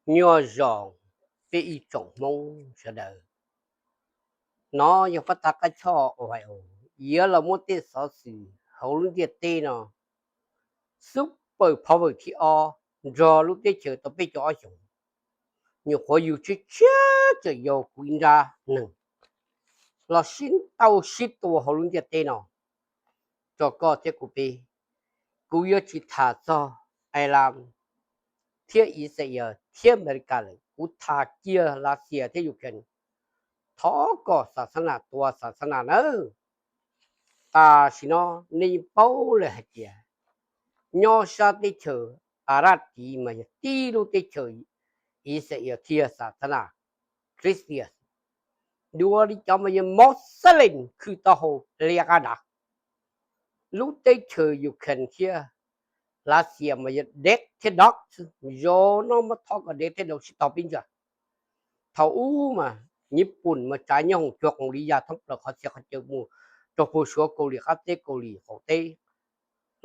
Nyuaj zoo peb ib tsoom Hmoob sawv daws. No yog pab tag qab choj uas yuav los muab tej xov xwm hauv lub ntiaj teb no, xub pawg phov vawm thib ob nrog lub teb chaws tau peb caug ob xyoos, nyuam qhuav yug tshiab tshiab tseem yog kuv ib nrab neeg los sib ntaus sib tua hauv lub ntiaj teb no rau koj thiab kuv peb. Kuv yuav tsis tham txog Iran thiab Israel thiab Amelikas lawm, kuv tham kiag Lav Xias thiab Ukraine. Thov kom Xas Xas Nas tua Xas Xas Nas nawb. Tam sim no nej yeej paub lawm hais tias nyob sab teb chaws Arab tiv mas yog tib lub teb chaws Israel thiab Xas Xas Nas, Khristas, dua li cov mas yog Moslem khwv tau hauv liaj qab dav. Lub teb chaws Ukraine thiab Lav Xias mas yog dev thiab dog xwb, zaum no mas thov kom dev thiab dog sib tog peb ntsa. Thaum ub mas Nyij Pooj mas tsav nyob hoom cuag qoom li yam thoob plaws qhov txhia qhov chaw mus rau puag Suav, Kaus Lim qab teb, Kaus Lim qaum teb,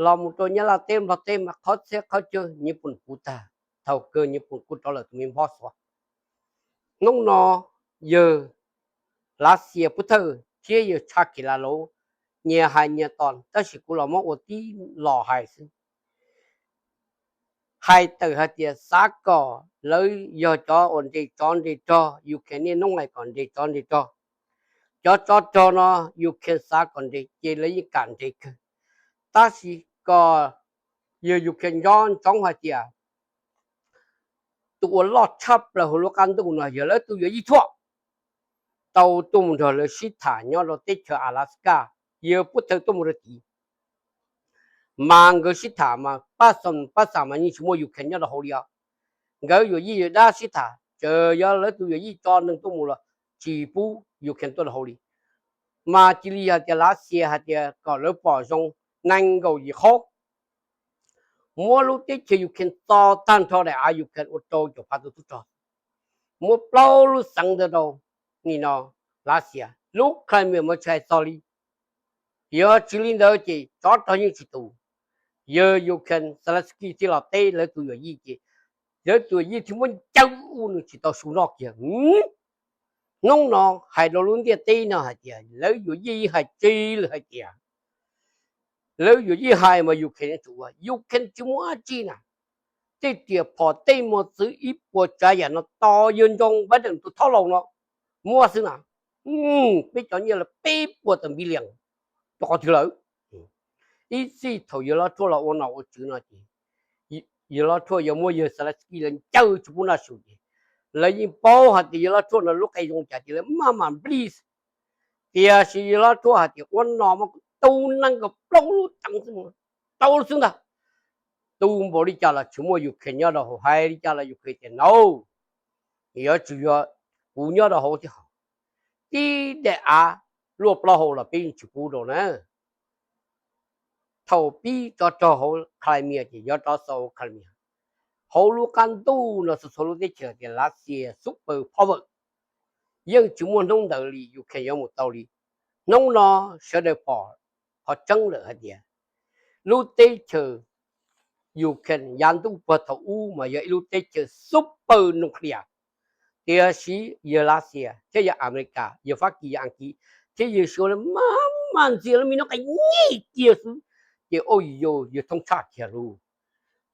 los mus rau Nyab Laj teb, Nplog teb mas qhov txhia qhov chaw Nyij Pooj puv tag. Thaum kawg Nyij Pooj kuj rov lawm tus me nphob xuav. Hnub no yawg Lav Xias Pub Thawj thiab yawg Tshav Kis Lav Lauv nyias hais nyias tos, tab sis kuv los muab ua tib los hais xwb. Hais tawm hais tias xav kom lawv yog cov uas nres tsov nres rog, Ukraine niaj hnub hais kom nres tsov nres rog. Cov tsov rog no Ukraine xav kom nres ces lawv yeej kam nres kawg. Tab sis kom yawg Ukraine nco ntsoov hais tias tus uas loj tshaj plaws hauv lub qab ntuj no yog lawv tus yuam yij Thuaj, tau tuaj mus nrog lawv sib tham nyob rau teb chaws Alaska, yawg Pub Thawj tuaj mus rau tid. Mas nkawd sib tham mas pab xam pab xam mas yeej tsis muaj Ukraine nyob rau hauv li os. Nkawd yuam yij yuam dab sib tham, txawm yog lawv tus yuam yij tso neeg tuaj mus los tsis pub Ukraine tuaj rau hauv li. Mas cia li yog tias Lav Xias hais tias kom lawv pom zoo nees nkaum yim qhov, muab lub teb chaws Ukraine txo tag nrho daim av Ukraine ua rau caum phav tus tub rog, muab plaub lub xeev ntawd rau nim no Lav Xias, lub Crimea mas tsis hais txog li. Yog tsis li ntawd ces tsov rog yeej tsis tus. Yawg Ukraine Zelensky thiaj los teb lawv tus yuam yij ces lawv tus yuam yij thiaj muab ncaws ua nws tsis tau su noj kiag. Hnub no hais rau lub ntiaj teb no hais tias lawv yuam yij hais tsis lawm hais tias, lawv yuam yij hais mas Ukraine tsum ua, Ukraine tsis muaj dab tsi na. Tej riam phom tej mos txwv ib puas tsav yam no tos yawg Joe Biden tus thob laus no muab xwb na. Peb cov nyiaj lawv peb puas tawm billion rau qhov twg lawm? Ib txij thaum yawg Lov Tshuaj los ua nom ua tswv no ces yawg Lov Tshuaj yuav muab yawg Zelensky lawv ncaws tsis pub noj su ces lawv yeej paub hais tias yawg Lov Tshuaj no lub qe zoo cas ces lawv maj mam nplij. Tiam sis yawg Lov Tshuaj hais tias ua nom mas kuv tu nees nkaum plaub lub teev xwb, tau xwb ntag. Tu npaum li cas los tsis muaj Ukraine nyob rau hauv, hais li cas los Ukraine tias no, yuav tsum yog kuv nyob rau hauv thiab hos. Tib daim av luaj plaub hau los peb yeej tsis pub rau na. Thaum pib tsov rog hauv Crimea ces yuav rov xa Crimea. Hauv lub qab ntuj no txhua txhua lub teb chaws tias Lav Xias super power, yeej tsis muaj hnub ntawd li Ukraine yuav mus tau li. Hnub no sawv daws pom qhov tseeb lawm hais tias lub teb chaws Ukraine yav ntuj puag thaum ub mas yog ib lub teb chaws super nuclear. Tiam sis yog Lav Xias thiab yog Amelikas, yog Fab Kis, yog Askiv thiab yog Suav lawv maj mam ntxias lub me noob qes nyij kiag xwb ces ua yus yog thoob tshaj kiag lug.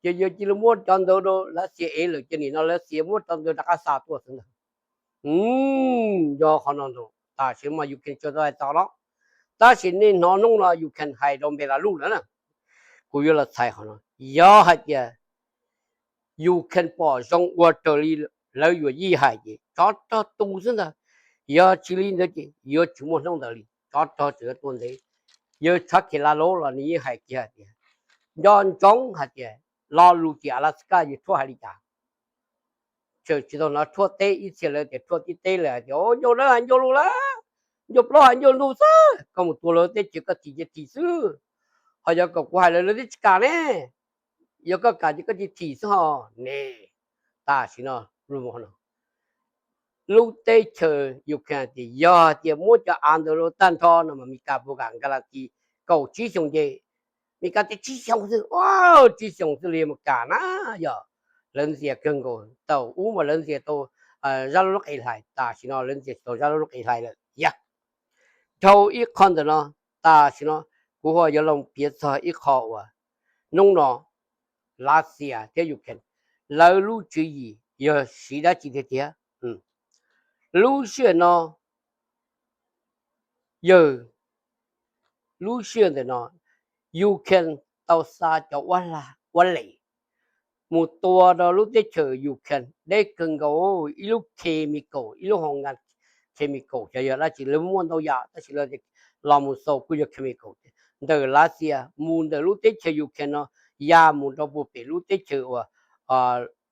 Ces yog cia li muab cov ntawd rau Lav Xias ev lawm ces nim no Lav Xias muab cov ntawd rov qab xa tuaj xwb ntag. Yog qhov no tam sim no mas Ukraine tsuas tau hais txog no, tab sis nej hnov hnub no Ukraine hais rau Belarus lawm na. Kuv yuav los txhais qhov no, yog hais tias Ukraine pom zoo ua raws li lawv yuam yij hais ces tsov rog tu xwb ntag. Yog tsis li ntawd ces yuav tsis muaj hnub ntawd li, tsov rog tseem yuav tuaj ntev. Yawg Tshav Kis Lav Lauv los nws yeej hais kiag hais tias, nco ntsoov hais tias lo lus tim Alaska yawg Tshuaj hais li cas. Tseem tsis tau hnov Tshuaj teb, ib txhia lawv tias Tshuaj tib teb lawm hais tias, ncauj dawb hais ncauj lus lawm, ncauj plaub hais ncauj lus xwb, koj mus tua lawv teb chaws koj thim ces thim xwb, ho yog kom kuv hais lawv lawv twb tsis kam ne, yog koj kam ces koj cia thim xwb ho ne. Tam sim no lub teb chaws Ukraine tias yog tias muab cov av ntawd rau tag nrho no mas Meskas puas kam nka las tis kaum tsib xyoos ces, Meskas tias tsib xyoos xwb, tsib xyoos xwb li mas kam na, yog lawv ntxias kawg nkaus. Thaum ub mas lawv ntxias tau zaj lub qis hlais, tam sim no lawv ntxias tsis tau zaj lub qis hlais lawm. Yog dhau ib qho ntawm no, tam sim no kuv ho yuav los piav txog ib qho uas hnub no Lav Xias thiab Ukraine lawv lub tswv yim yog siv dab tsi tiag tiag. Lub sij hawm no, yawg, lub sij hawm ntawm no Ukraine tau xa cov uab lag uab les mus tua rau lub teb chaws Ukraine deb kawg nkaus, ib lub chemical, ib lub hoo ngas chemical, xyov yog dab tsi, lawv muaj ntau yam tab sis lawv los mus xaus kuj yog chemical ntawm Lav Xias mus ntawm lub teb chaws Ukraine no ya mus rau puag pem lub teb chaws uas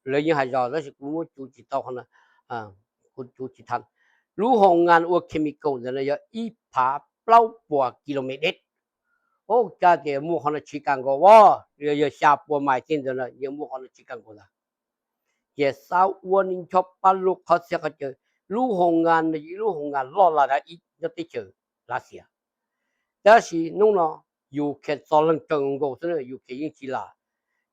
lawv yeej hais zog tab sis kuv muab cuv tsis tau qhov no, kuv cuv tsis tau. Lub hoo ngas ua chemical ntawd no yog ib phav plaub puas kilomev deb. Ua cas tias muaj qhov no Chicago as, yog xya puas mais tej ntawd no yeej muaj qhov no Chicago ntag. Ces xav ua ni ncho pab lug qhov txhia qhov chaw, lub hoo ngas no yog ib lub hoo ngas loj laj dab ib nyob teb chaws Lav Xias. Tab sis hnub no Ukraine txo leeg raws nkaus xwb, Ukraine yeej tsis lam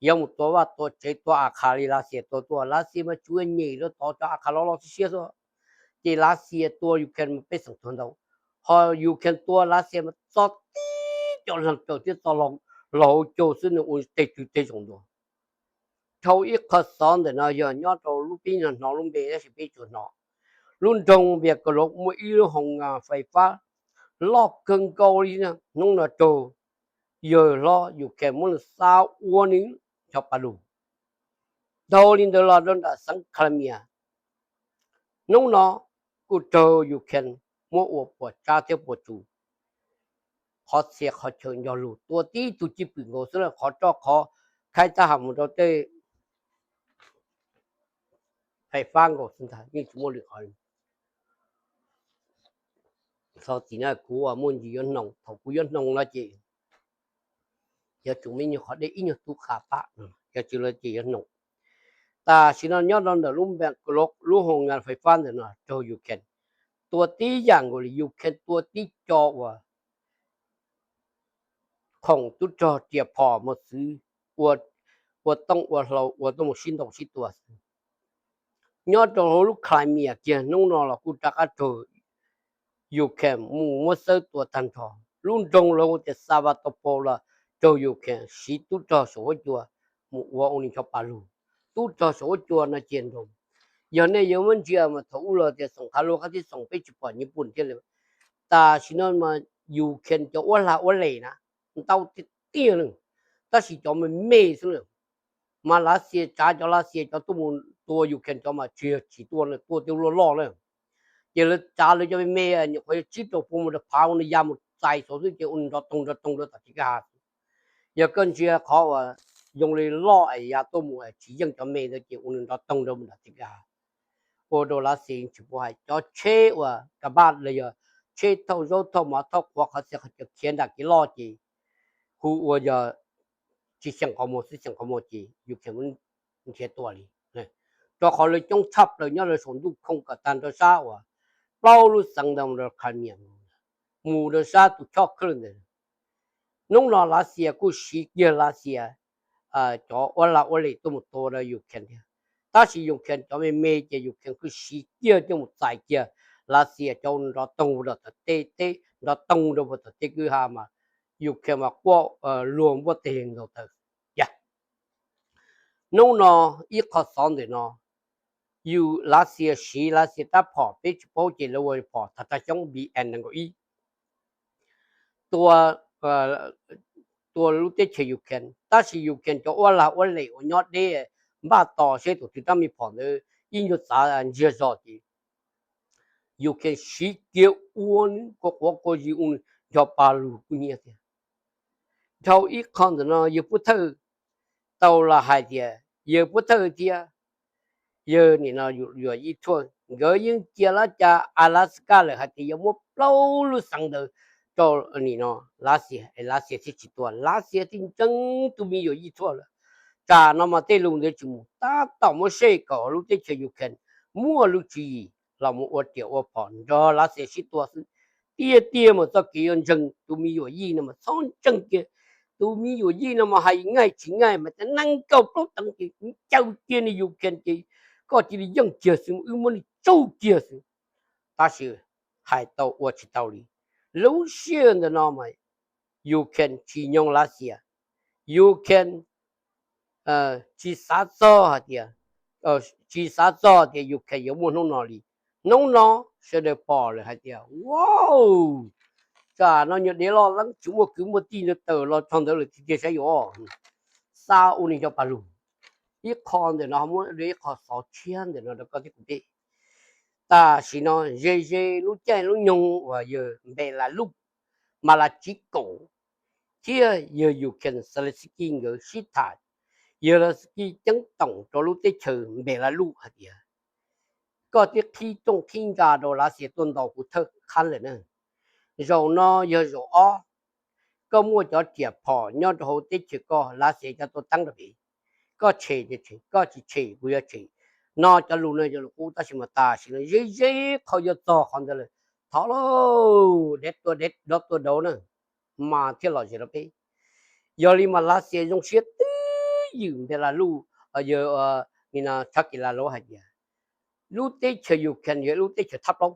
yuav mus tua vaj tua tsev tua a qha li Lav Xias tua tuaj. Lav Xias mas tsuas nyem rau tod cov a qha loj loj siab siab xwb. Ces Lav Xias tua Ukraine mas pej xeem tuag ntau, ho Ukraine tua Lav Xias mas txo tib cov leeg raws thiab txo laug caug xwb, nws ua teg twg teg zoo dua. Dhau ib qho xov ntawm no yog nyob rau lub, peb hnov lub npe tab sis peb tsuas hnov lub nroog Npias Kaus Laus muaj ib lub hoo ngas fais fab loj kawg nkaus li. Hnub no raug yawg hlob Ukraine muab nws xa ua nws ncho pa lug. Dhau li ntawd los rau nram xeev Crimea, hnub no kuj raug Ukraine muab ua puas tsab thiab puas tsu, qhov txhia qhov chaw nco lug, tua tib tug cwj pwm nkaus xwb, qhov roj qhov khaib tab has mus rau tej fais fab nkaus xwb ntag, yeej tsis muaj lwm qhov. Txog txim no kuv muaj ntsis yuav hnoos, thaum kuv yuav hnoos no ces yuav tsum muaj ib nyuag qhov dej ib nyuag tub qab pab, yog tsis li ces yuav hnoos. Tam sim no nyob rau ntawm lub npe, lub hoo ngas fais fab ntawm no raug Ukraine tua tib yam nkaus li, Ukraine tua tib co uas khoom tub rog riam phom mos txwv, ua tooj ua hlau ua tuaj mus sib ntaus sib tua xwb. Nyob rau hauv lub Crimea kiag hnub no los kuj rov qab raug Ukraine mus muab xawb tua tag nrho. Lub nroog lawv hu tias Sevastopol los raug Ukraine siv tub rog saum huab cua mus ua ua li ncho pa lug. Tub rog saum huab cua no ces nroo, yog nej yuav muab ntsia mas thaum ub los tias xoom qhav lug qab tib xoom peb tsis pom nyiaj pum thiaj li. Tam sim no mas Ukraine cov uab lag uab les na ntau tiag tiag na, tab sis cov me me xwb na. Mas Lav Xias tsav, cov Lav Xias cov tuaj mus tua Ukraine cov mas tsis yog tsis tuaj, tua tej loj loj na. Ces lawv tsav lawv cov me me, nyuam qhuav yog tsib rau puas mus rau phav ua nws ya mus txais saud xwb ces ua nws nrov toog nrov toog rau tom txiv kwj ha. Yog koj ntsia qhov uas zoo li loj es ya tuaj mus tsis yeej cov me ntawd ces ua nws nrov toog rau mus tom txiv kwj ha. Ua rau Lav Xias tsis pub hais, cov tsheb uas ka paj los yog tsheb thauj zaub thauj mov thauj qhuav qhov txhia qhov chaw khiav nram kev loj ces hu ua yog tsis xyeem qhov muag xwb, xyeem qhov muag ces Ukraine muab nrhiav tua li. Rau qhov lawv coob tshaj plaws nyob rau saum ntuj khoom kom tag nrho sab uas plaub lub xeev ntawd mus rau Crimea, mus rau sab tus choj khwj ntawd. Hnub no Lav Xias kuj siv kiag Lav Xias cov uab lag uab les tuaj mus tua rau Ukraine thiab, tab sis Ukraine cov me me ces Ukraine kuj siv kiag coj mus txais kiag Lav Xias cov nrov toog rau tom teb, teb nrov toog rau puag tom teb kwj ha mas Ukraine mas quaj luag npuaj teg ntaus taw. Yog hnub no ib qho xov ntawm no, yus Lav Xias siv Lav Xias rab phom peb tsis paub ces lawv ua phom thaj raj xyoob B N nees nkaum ib tua, tua lub teb chaws Ukraine, tab sis Ukraine cov uab lag uab les uas nyob deb npaj tos seb tus twg rab me phom ntawd ib nyuag txav ntsiag zog ces Ukraine siv kiag ua nws quaj quav quaj zis ua nws ncho pa lug kuj nyiaj thiab. Dhau ib qho ntawm no yawg Pub Thawj tau los hais tias yawg Pub Thawj thiab yawg nim no Yuam Yij Thuaj nkawd yeej cia lab cas Alaska lawm hais tias yuav muab plaub lub xeev ntawd rau nim no Lav Xias, Lav Xias thiaj tsis tua, Lav Xias thiaj ntseeg tus me Yuam Yij Thuaj lawm. Tsam no mas tej lus ntawd tsis mus, tab tom muab seb kom lub teb chaws Ukraine muaj lub tswv yim los mus ua riam ua phom nrog Lav Xias sib tua xwb. Tiag tiag mas txoj kev yuav ntseeg tus me Yuam Yij no mas txhob ntseeg kiag, Tus me yuam yij no mas hais ngaij tsis ngaij mas tias nees nkaum plaub teev ces caw kiag nws Ukraine ces koj cia li yeej kiag xwb, wb muab nws tsuj kiag xwb. Tab sis hais tau ua tsis tau li. Lub sij hawm ntawm no mas Ukraine tsis nyoog Lav Xias, Ukraine tsis xav txog hais tias, tsis xav txog tias Ukraine yuav muaj hnub no li. Hnub no sawv daws pom lawm hais tias, wow, tsam no nyuag dev loj leeb tsis muaj kwv muaj tij ntawd tawm los txog ntawd lawm tiag tiag saib yuav. Xa ua nws cov paj lug. Ib qho ntawm no muab ib qho xov tshiab ntawm no rau koj thiab kuv peb. Tam sim no ze ze lub caij lub nyoog uas yawg Npes Las Luj, Mas Las Tsiv Kaum thiab yawg Ukraine Zelensky nkawd sib tham, yawg Zelensky ceeb toom rau lub teb chaws Npes Las Luj hais tias, koj twb qhib rooj qhib nra rau Lav Xias tuaj ntaus kuv thawj qhab lawm na. Zaum no yog zaum ob, koj muaj cov riam phom nyob rau hauv teb chaws koj, Lav Xias cov tuaj teeb rau pem. Koj tshem, koj tsis tshem kuv yuav tshem. No cov lus no yog lus qub tab sis mas tam sim no ze ze qho yuav txog qhov ntawd lawm. Thov lauj, dev tua dev, dov tua dov na, mas thiaj lom zem rau peb. Yog li mas Lav Xias zoo siab twb ywm Npes Las Luj, yawg Tshav Kis Las Luj hais tias lub teb chaws Ukraine yog lub teb chaws thab plaub.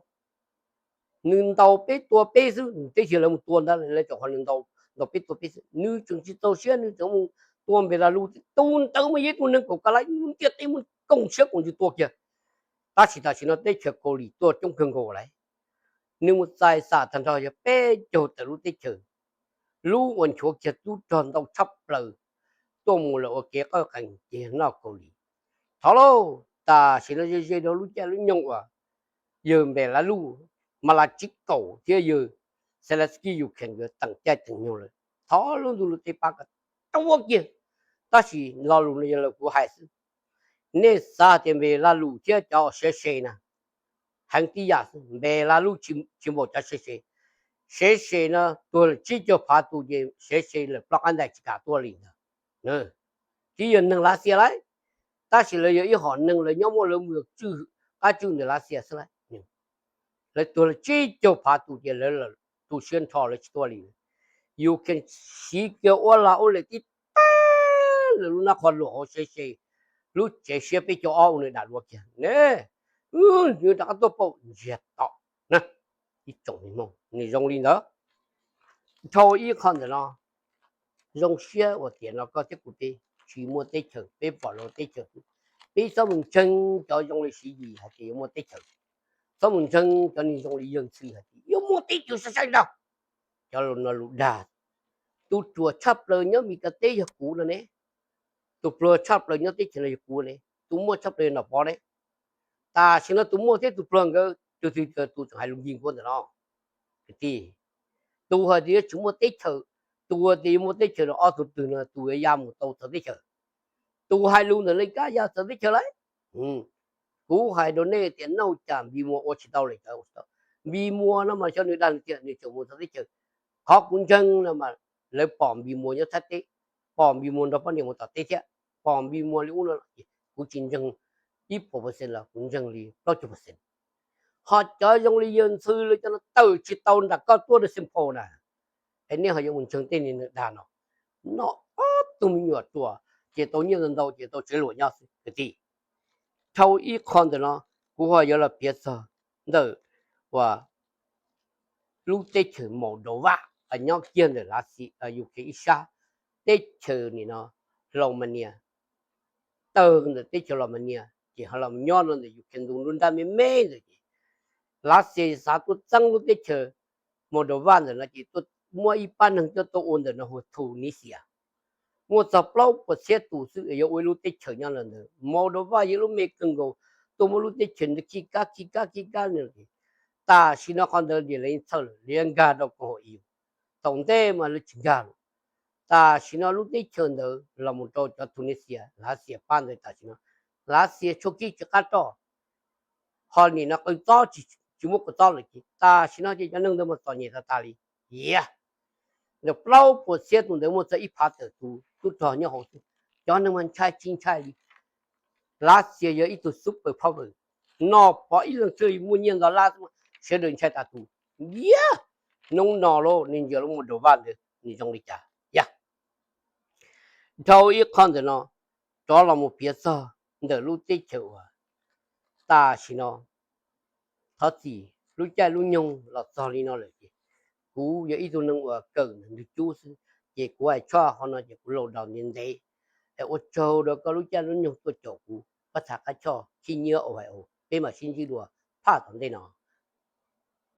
Nws ntaus peb tua peb xwb, teb chaws lawv mus tua ntawd lawv tseem qhov nws ntaus, ntaus peb tua peb xwb, nws tseem tsis txaus siab nws tseem mus tua Npes Las Luj. Tus ntawd mas yog ib tug neeg kaum ka laib, nws ntiaj teb muaj koom siab koom ntsws tua kiag. Tab sis tam sim no teb chaws Kaus Lim tuaj coob kawg nkaus lawm. Nws mus txais xam tag nrho yog peb caug tawm lub teb chaws, lub uas nchuav kiag tub rog ntau tshaj plaws tuaj mus lawm ua kev qawj qees ces yog noj Kaus Lim. Thov lauj, tam sim no ze ze rau lub caij lub nyoog uas yawg Npes Las Luj, Mas Las Tsib Kaum thiab yawg Zelensky Ukraine nkawd teem caij teem nyoog lawm. Thov lub ntuj lub teb pab kom tuag kiag. Tab sis lo lus no yog lawv kuv hais xwb. Nej xav tias Npes Las Luj thiab cov Sev Sev na, heev tib yam xwb. Npes Las Luj tsis npaum cov Sev Sev. Sev Sev no tuag lawm tsib caug phav tus ces Sev Sev lawm ploj qab ntais tsis kam tuaj li ntag. Twb yog neeg Lav Xias lauj, tab sis lawv yog ib hom neeg lawv nyob muaj lawv mus tswj qab tswj ntawm Lav Xias xwb lauj. Lawv tuag lawm tsib caug phav tus ces lawv tu siab nrho lawv tsis tuaj li. Ukraine siv kiag ua lag ua luam tib tag lawm lub nab qhov luam hauv Sev Sev lub tsev siab peb caug ob ua nws dam luav kiag ne. Nws rov qab tuaj pauj ntsiag to na. Ib tsoom Hmoob, nws zoo li ntawd. Dhau ib qho ntawm no, zoo siab uas tiam no koj thiab kuv peb tsis muaj teb chaws, peb pom lawv teb chaws. Peb txhob mus ntseeg cov zoo li Siv Yis hais tias yuav muaj teb chaws, txhob mus ntseeg cov neeg zoo li Yawg Ntxhw hais tias yuav muaj teb chaws sai sai rau. Cov lus no lus dag. Tus ruam tshaj plaws nyob Mes Kas teb yog kuv no ne, tus pluag tshaj plaws nyob teb chaws no yog kuv ne, tus muaj tshaj plaws yog Nom Pov ne. Tam sim no tus muaj thiab tus pluag nkawd tus twg tus tseem hais lus nkig nkuav ntawm no? Kwv tij, tus hais tias yuav tsis muaj teb chaws, tus hais tias yuav muaj teb chaws no ob tug twg no tus yuav ya mus tau txawv teb chaws? Tus hais lus ntawm Leej Kab ya txawv teb chaws lauj. Kuv hais rau nej tias nauj cas Npis Muas ua tsis tau lawm cov, Npis Muas no mas xyov nws dag nws tiag nws tseem mus txawv teb chaws. Qhov kuv ntseeg no mas lawv pom Npis Muas nyob Thaib teb, pom Npis Muas nrog poj niam mus tom teb thiab, pom Npis Muas li ub no ces kuv tsis ntseeg ib puas percent los kuv ntseeg li plaub caug percent. Ho cov zoo li Yawg Ntxhw lawv cov no tawm tsis tau nram koj tuaj rau Xeev Phos na, es nej ho yuav mus ntseeg tej niag neeg dag no? No ob tug me nyuam ruam ces tau nyiaj ntau ntau ces tau tsev luam nyob xwb kwv tij. Dhau ib qho ntawm no, kuv ho yuav los piav txog ntawm uas lub teb chaws Moldova nyob kiag ntawm Ukraine ib sab, teb chaws nim no Romania. Tawg ntawm teb chaws Romania ces ho los nyob no ntawm Ukraine ntu nruab nrab me me ntawd ces Lav Xias xav tuaj txeeb lub teb chaws Moldova ntawm no ces tuaj muab ib pab neeg coj tuaj ua ntawm no hu Tunisia. Muaj txog plaub puas txhiab tus xwb es yuav ua ib lub teb chaws nyob ntawm ntawd. Moldova yog lub me kawg nkaus, tuaj muab lub teb chaws ntawd khib kab khib kab khib kab no ces tam sim no qhov ntawd ces lawv yeej txhawj lawm, lawv yeej nkag rau koom haum E U. Thaum ntej mas lawv tsis nkag lawm. Tam sim no lub teb chaws ntawd los mus rau cov Tunisia, Lav Xias pab ntawd tam sim no Lav Xias tshuaj kib tsis qab roj, ho nim no qw txob tsis muaj qw txob lawm ces tam sim no ces cov neeg ntawd mas txom nyem tas tas li. Yog ntawm plaub puas txhiab tus ntawd muaj txog ib phav tawm tus tub rog nyob hauv xwb, cov neeg mas ntshai tsis ntshai li. Lav Xias yog ib tug super power, Nom Pov ib leeg xwb muaj nyiaj ntau lab xwb, sawv daws ntshai tas tus. Yog hnub no lauj, nws ntsia lub Moldova ntawd nws zoo li cas? Yog dhau ib qho ntawm no rov los mus piav txog ntawm lub teb chaws uas tam sim no thov txim lub caij lub nyoog los txog li no lawm ces kuv yog ib tug neeg uas kawm ntawm ntug cub xwb, ces kuv hais tshaj qhov no ces kuv laus daus ntev ntev. Ua tsaug rau koj lub caij lub nyoog tuaj caum kuv pab tham qab choj khib nyiab os, peb mam sib ntsib dua phaj tom ntej no.